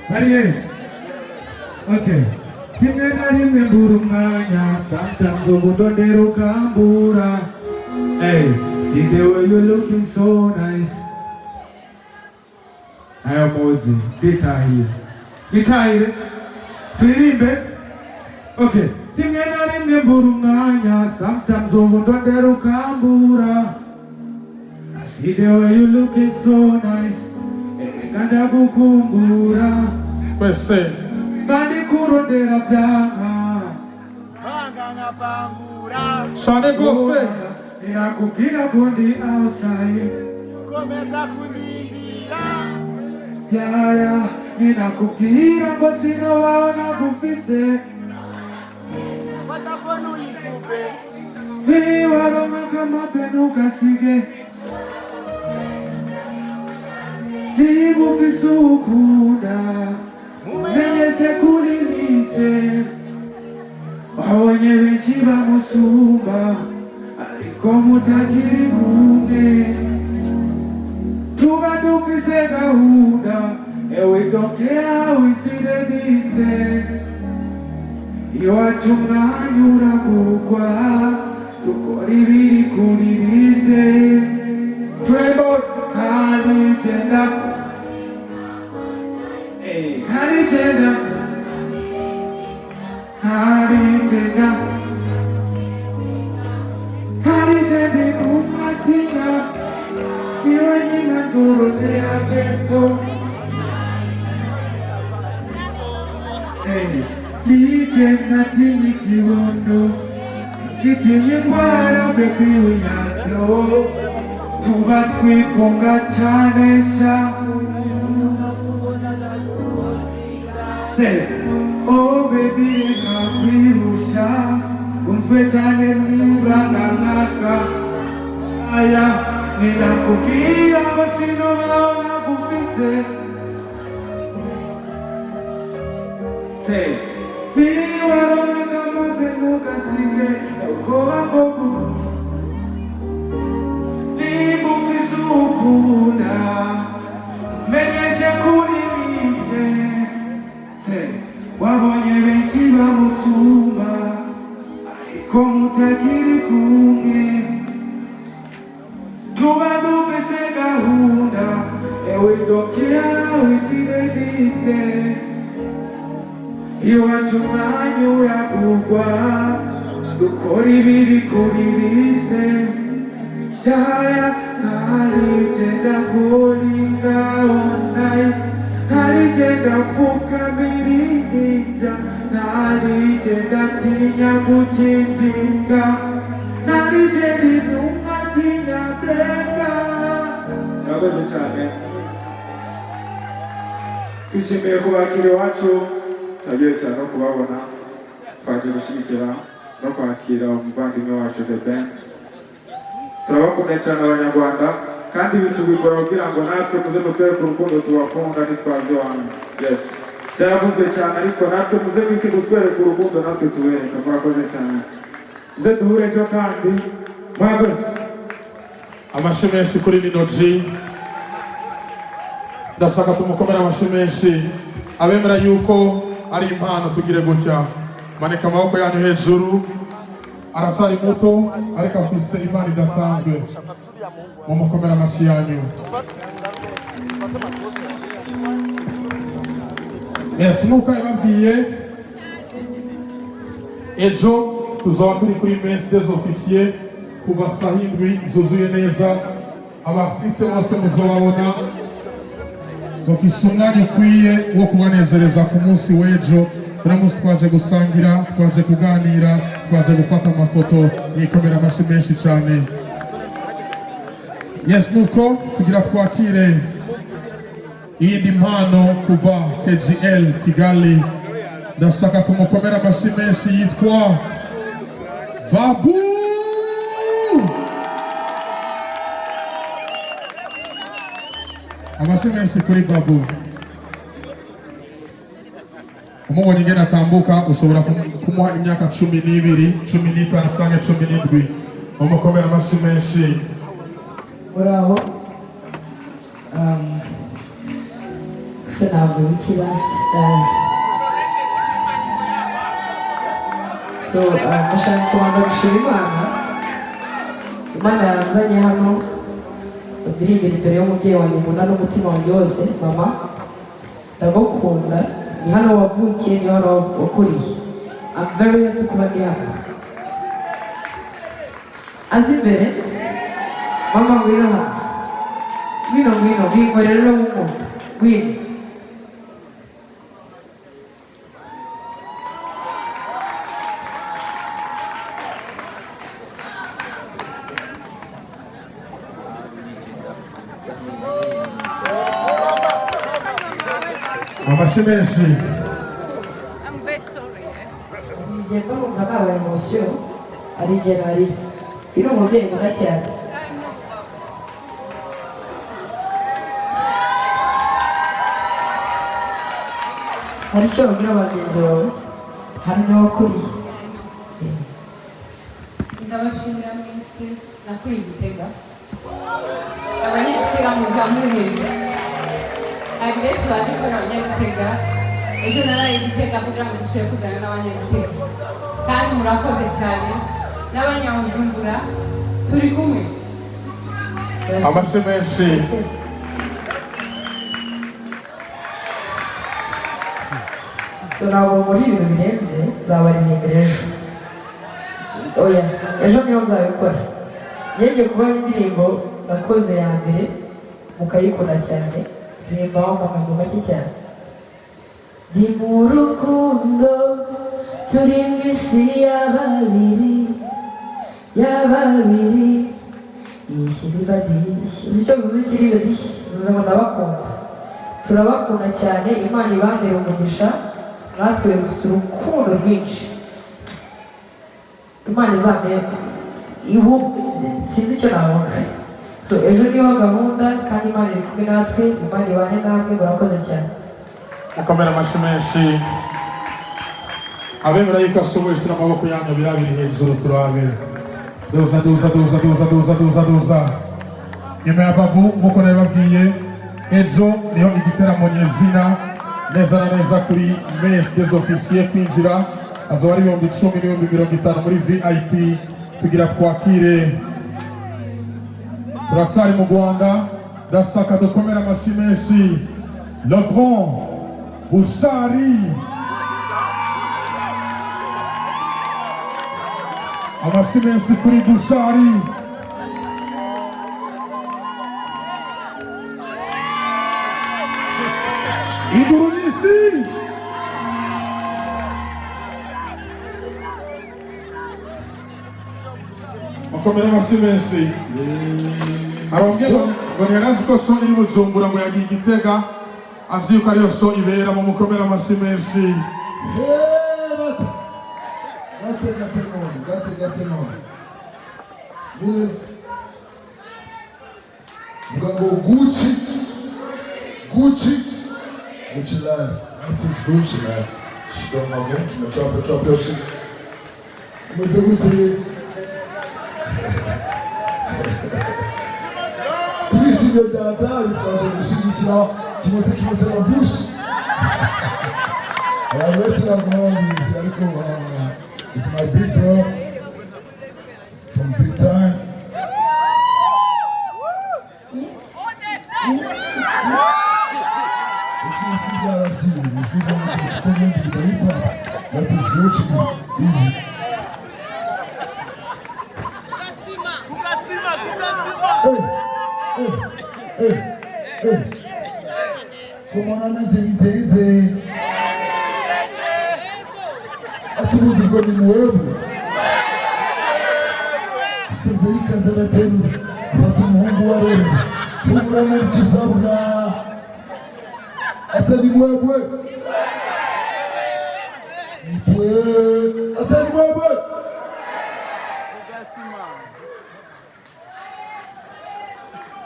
Bariye. Okay. Rimwe na rimwe mbura umwanya, sometimes ubundondera ukambura. Hey, see the way you looking so nice. Ayo muzi, nditahire. Nditahire. Turirimbe. Okay. Rimwe na rimwe mbura umwanya, sometimes ubundondera ukambura. I see the way you looking so nice. Erega ndagukumbura. Twese. Bandi kurondera byanka. Cyane rwose. Ninakubwira ko ndi outside. Komeza kundindira. Yaya, ninakubwira ngo sinobaho nagufise. Fata phone uyitupe. Niwaronka akamape ntugasige. Niba ufise uwukunda, umenyeshe kuri nije. Wabonye benshi bamusumba, ariko mutakiri kumwe. Tuba dufise gahunda, and we don't care how we see the distance. Iwacu umwanya uragugwa, dukora ibiri kuri liste. Tremble, ntarigenda, ntarigenda, ntarigenda, ntarigenda imumatina. Niwe nyina nzurondera besto. Nije natinye ikibondo, gitinye indwara, baby we are glow. Tuba twifunga cyane sha. Say, oh baby reka kwirusha, unzwe cyane mwibanga nkaka. Aya, ninakubwira ngo sinobaho nagufise. Say, niwaronka akamape ntugasige, ubwoba bwo niba ufise uwukunda, menyeshe kuri nije. Say, wabonye benshi bamusumba, ariko mutakiri kumwe. Tuba dufise gahunda, and we don't care how we see the distance. Iwacu umwanya uragugwa, dukora ibiri kuri liste. Yaya, ntarigenda kuringa all night, ntarigenda pfukamira ininja, ntarigenda tinya gukitinga, ntarigenda intumwa tinya bleka. Murakoze cyane, twishimiye kubakira iwacu, turaryohewe cyane no kubabona. Twaje gushyigikira no kwakira umuvandimwe wacu The Ben. Turabakunda cyane Abanyarwanda, kandi ibi tubikora kugira ngo natwe muze mutwereke urukundo tubakunda ntitwaze iwanyu. Yes, byaravuzwe cyane, ariko natwe muze mwite kutwereka urukundo natwe tubereka. Murakoze cyane, tuze duhure ejo kandi. Murakoze. Amashyi menshi kuri Lino G. Ndashaka tumukomere amashyi menshi. Abemera yuko ari impano, tugire gutya, manika amaboko yanyu hejuru. Aracyari muto ariko afise impano idasanzwe, mumukomere amashyi yanyu. Yes, nk'uko yababwiye, ejo tuzaba turi kuri messe des officiers kuva saa 7 zuzuye neza. Aba artiste bose muzobabona, bafise umwanya ukwiye wo kubanezereza ku munsi w'ejo. Uno munsi twaje gusangira, twaje kuganira, twaje gufata amafoto. Nikomera amashyi menshi cyane. Yes, nuko tugira twakire iyindi mpano kuva KGL Kigali. Ndashaka tumukomere amashyi menshi, yitwa Babu. Amashyi menshi kuri Babu. Umubonye ingene atambuka, ushobora kumuha imyaka 12, 15 canke 17. Mumukomere amashyi menshi. Muraho. Se navuga ikira. So ndashaka kubanza gushima Imana. Imana yanzanye hano ndirimbira imbere y'umubyeyi wanjye nkunda n'umutima wanjye wose. Mama, ndagukunda. Ni hano wavukiye, ni hano wakuriye. I'm very happy kuba ndi hano. Azi imbere. Mama, ngwino hano, ngwino, ngwino, binkorere rero w'umuntu, ngwino. Amashyi menshi. I'm very sorry. Njye numva nabaye emotion, ari igihe narira. Uyu ni umubyeyi nkunda cyane. I know. Hari icyo babwira bagenzi bawe? Hari n'abakuriye. Ndabashimira mwese. Nakuriye Igitega. Abanyagitega muzamure hejuru. Hari benshi baje kubera abanyagitega. Ejo naraye Igitega kugira ngo dushobore kuzana n'abanyagitega, kandi murakoze cyane n'abanyabujumbura turi kumwe. Amashyi menshi. So ntabwo muri ibintu birenze, nzabaririmbira ejo. Oya, ejo niho nzabikora. Ngiye kubaha indirimbo nakoze ya mbere mukayikunda cyane. Ririmbaho amagambo make cyane. Ndi mu rukundo, turi mu isi ya babiri, ya babiri. Ishyiribadishyi, uzi icyo bivuze? Ikiribadishyi bivuze ngo ndabakunda. Turabakunda cyane. Imana ibambere umugisha. Natwe dufite urukundo rwinshi. Imana izambe ibu, sinzi icyo navuga. So ejo niyo gahunda, kandi Imana iri kumwe natwe. Imana ibane namwe, murakoze cyane. Mukomere amashyi menshi. Abemera yuko ashoboye, shyira amaboko yanyu abiri abiri hejuru turabe. Duza, duza, duza, duza, duza, duza, duza. Nyuma ya Babu, nk'uko nabibabwiye, ejo niho igiteramo nyezina, neza na neza kuri mess des officiers. Kwinjira azaba ari 10,000 n'ibihumbi 50 muri VIP. Tugira twakire, turacyari mu Rwanda. Ndashaka dukomere amashyi menshi le grand Bushali. Amashyi menshi kuri Bushali. Induru nyinshi. Bakomera amashyi menshi. Arongera ngo ntiyarazi ko show iri Bujumbura, ngo yagiye Igitega azi yuko ariyo show ibera mu. Mukomera amashyi menshi. Bate gate gate none gate gate none neza. Vuga ngo Gucci, Gucci, Gucci life, life is Gucci life. Shidoma gang, drop it, drop your shit. Meze gute? Turishimye byatari, twaje gushyigikira Kimote Kimote na Bush. Abantu benshi ntabwo babizi, ariko it's my big bro from big time. Ijwi ryaragiye, ijwi ryaragiye, kuko ndirimbo hip hop, life is Gucci, easy. Eh, eh, eh, eh. Kumona nanje bitenze asibugirwa ni muwebu iseze yikanze araterura abasa umuhungu wa rero humura muri kisabura asa ni mwebwe nitwe asa ni mwebwe.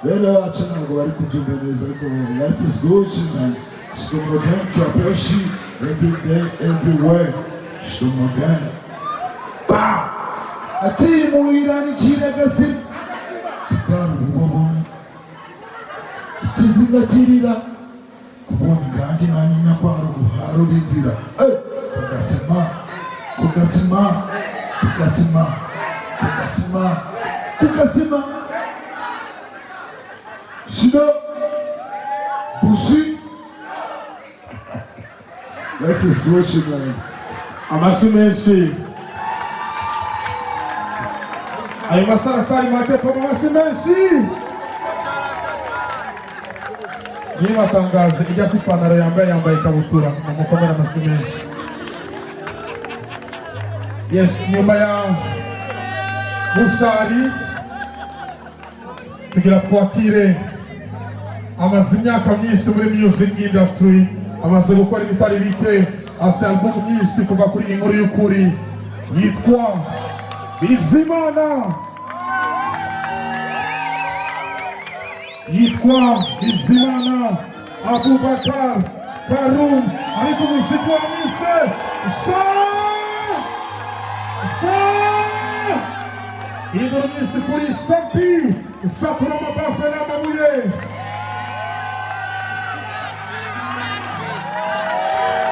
Bene wacu ntabwo bari kubyumva neza, ariko life is good, man. Shitomo gang, drop your shit every day, everywhere. Shitomo gang. Bow! Ati muhira ni kiragasi sigara ububone ikizinga kirira. Kubonye gangi nanyinya kwaruguharura inzira. Hey, kugasima, kugasima, kugasima, kugasima, kugasima. Shino bushi. Life is good, man. Amashyi menshi. Ayo masara aracyari make. Koma amashyi menshi. Ntibatangaze, ijya si ipantaro yambaye, yambaye ikabutura. Mumukomere amashyi menshi. Yes, nyuma ya Bushali tugira twakire amaze imyaka myinshi muri music industry, amaze gukora ibitari bike, afite album nyinshi kuva kuri Inkuru y'Ukuri, yitwa Bizimana, yitwa Bizimana Abubakar Karum, ariko umuziki wa mwise sa sa induru nyinshi kuri Sat-B, satura amabafe n'amabuye.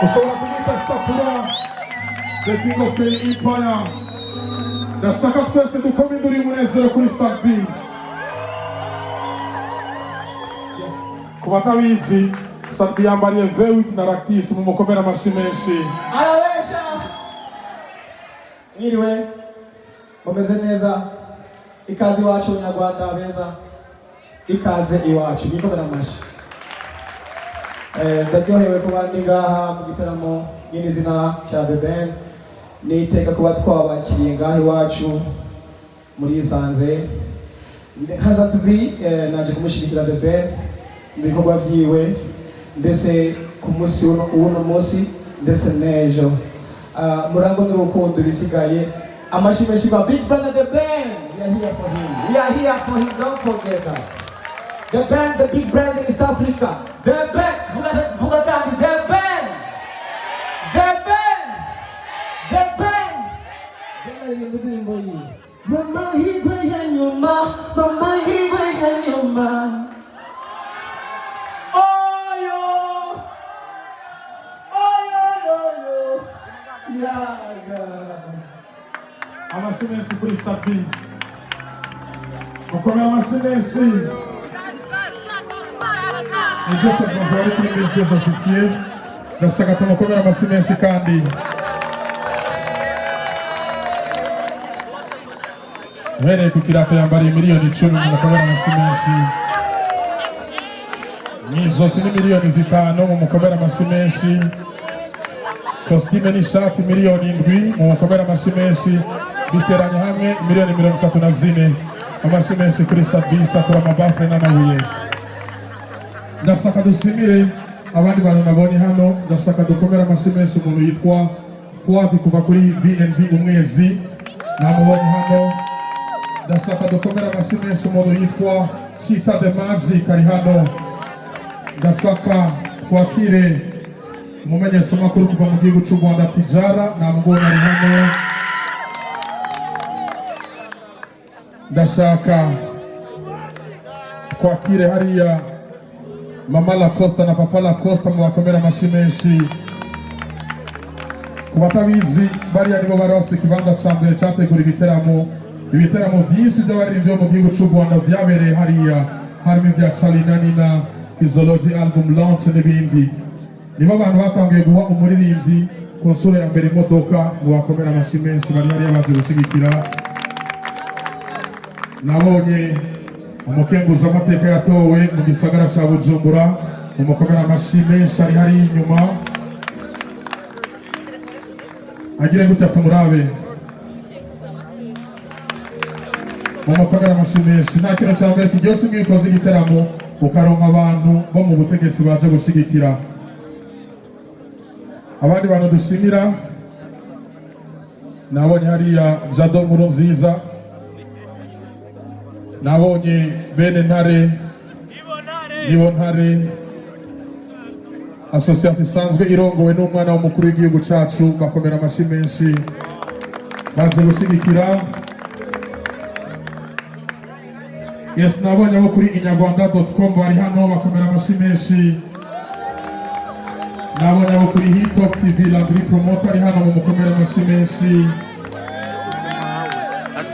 Ushobora kumwita Satura, the king of the empire. Ndashaka twese dukoma induru y'umunezero kuri Sat-B. Ku batabizi, Sat-B yambariye V8 na Lactis. Mumukomere amashyi menshi. Arabesha. Mwiriwe, mumeze neza? Ikaze iwacu, Abanyarwanda beza, ikaze iwacu. Nikomera amashyi. Ndaryohewe kuba ndi ngaha mu gitaramo nyir'izina cya The Ben. Niteka kuba twabakiriye ngaha iwacu muri Isanze. Nka Sat-B, naje kumushyigikira The Ben mu bikorwa vyiwe, ndetse ku munsi w'uno munsi, ndetse n'ejo. Ah, murango n'urukundo bisigaye. Amashyi menshi kwa Big Brother The Ben. We are here for him, we are here for him, don't forget that. The Ben, the big brand in East Africa. The Ben, vuga, vuga kandi The Ben, The Ben, The Ben. Genda indirimbo yiwe. Mama hirwe ya nyuma, mama hirwe ya nyuma. Oyo, oyo, oyo, yaga. Amashyi menshi kuri Sat-B. Mukomere amashyi menshi. Ni byose bari kuri messe des officiers. Ndashaka tumukomere amashyi menshi. Kandi uhereye ku kirato yambariye miliyoni 10, mumukomere amashyi menshi. Mu ijosi ni miliyoni 5, mumukomere amashyi menshi. Kositime n'ishati miliyoni 7, mumukomere amashyi menshi. Biteranye hamwe miliyoni 34. Amashyi menshi kuri Sat-B, satura amabafure n'amabuye. Ndashaka dushimire abandi bantu nabonye hano. Ndashaka dukomere amashyi menshi umuntu yitwa Fuadi kuva kuri BNB Umwezi, namubonye hano. Ndashaka dukomere amashyi menshi umuntu yitwa Chita the Magic, ari hano. Ndashaka twakire umumenyeshamakuru kuva mu gihugu cy'u Rwanda, Tijara, namubonye ari hano. Ndashaka twakire hariya Mama Lacosta na Papa Lacosta, mubakomere amashyi menshi. Ku batabizi, bariya nibo bari bafise ikibanza ca mbere cyategura ibiteramo byinshi by'abaririmbyi bo mu gihugu cy'u Rwanda byabereye hariya, harimo ibya Charly na Nina, Physiology album launch n'ibindi. Nibo abantu batangiye guha umuririmbyi ku nshuro ya mbere imodoka. Mubakomere amashyi menshi, bari hariya baje gushyigikira. Nabonye umukenguzamateka yatowe mu gisagara cya Bujumbura, mumukomere amashyi menshi, ari hariya inyuma. Agire gutya tumurabe. Mumukomere amashyi menshi. Nta kintu cya mbere kiryoshye nk'iyo ukoze igiteramo ukaronka abantu bo mu butegetsi baje gushyigikira. Abandi bantu dushimira, nabonye hariya Jado Nkuru Nziza, nabonye bene Ntare, Nibo Ntare association isanzwe irongowe n'umwana w'umukuru w'igihugu cacu, bakomera amashyi menshi, baje gushyigikira. Yes, nabonye abo kuri inyarwanda.com bari hano, bakomera amashyi menshi. Nabonye abo kuri Hitop TV, Landry Promoter ari hano, mu mukomere amashyi menshi.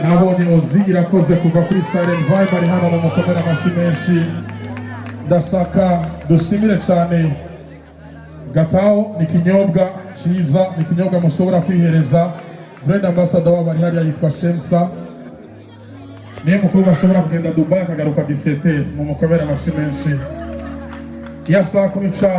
Nabonye Ozi Irakoze kuva kuri Silent Vibe ari hano, mu mukomere amashyi menshi. Ndashaka dushimire cyane Gatao, ni ikinyobwa cyiza, ni ikinyobwa mushobora kwihereza. Brand ambassador wabo ari hariya, yitwa Shemsa, niyo mukobwa ashobora kugenda Dubai akagaruka 17. Mu mukomere amashyi menshi. Iyo ashaka kunywa icyayi.